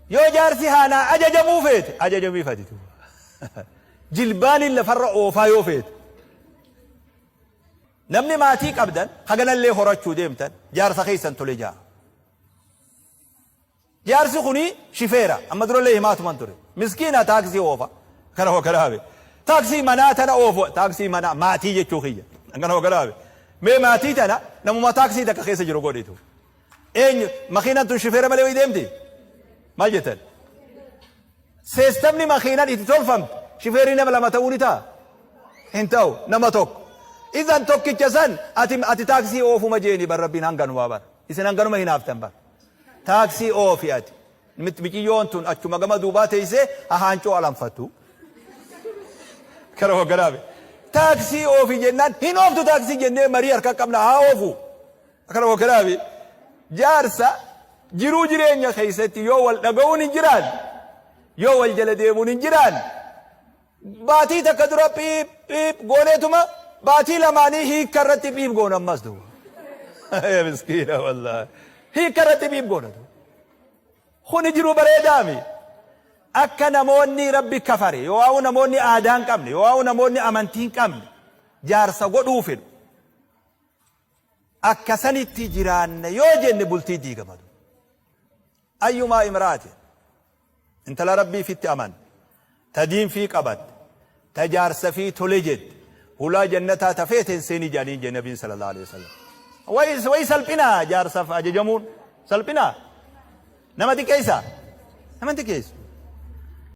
Yoo jaarsi haanaa ajajamuu feete ajajamiif ati. Jilbaaniin lafarra oofaa yoo feete. Namni maatii qabdan haganallee horachuu deemtan jaarsa keessan tole jaa. Jaarsi kuni shifeera amma durallee himaatuman ture. Miskiina taaksii oofa. Kana hoogganaabe. Taaksii manaa tana oofu taaksii manaa maatii jechuu kiyya. Kana hoogganaabe. Mee maatii tana namuma taaksii takka keessa jiru godhitu. Eenyu makiinaan tun shifeera malee wayii deemti? Maal jettan? Seestamni makiinaan itti tolfamte shifeerri nama lama ta'uu ni ta'a? Hin ta'u nama tokko. Izan tokkicha san ati ati taaksii oofuma jeeni bar rabbiin hanganumaa bar. Isin hanganuma hinaaftan bar. Taaksii oofi ati. Miciyyoon tun achuma gama duubaa teessee hahaancoo alanfattu. Kara hoogganaabe. Taaksii oofi jennaan hin ooftu taaksii jennee marii harka qabna haa oofu. Akkana hoogganaabe. Jaarsa jiruu jireenya keessatti yoo wal dhaga'uun hin jiraanne yoo wal jala deemuun hin jiraanne Baatii takka dura phiip phiip gooneetuma baatii lamaanii hiikka irratti phiip goona ammas duuba. Ya miskiina wallaahi. Hiikka irratti phiip goona duuba. Kuni jiru bareedaami. Akka namoonni rabbi kafare yoo waa'u namoonni aadaa hin qabne yoo waa'u namoonni amantii hin qabne jaarsa godhuu fedhu. Akka sanitti jiraanna yoo jenne bultii diigama duuba. Ayyumaa imra'atin Intala Rabbii fitti amante, ta diin fii qabatte, ta jaarsa fii tole jette, hulaa jannataa ta feeten seeni jedhaniin jedhe Nabiin sallallahu alaihi wasallam. Way way salphinaa jaarsaf ajajamuun salphinaa? Nama xiqqeessaa? Nama hin xiqqeessu.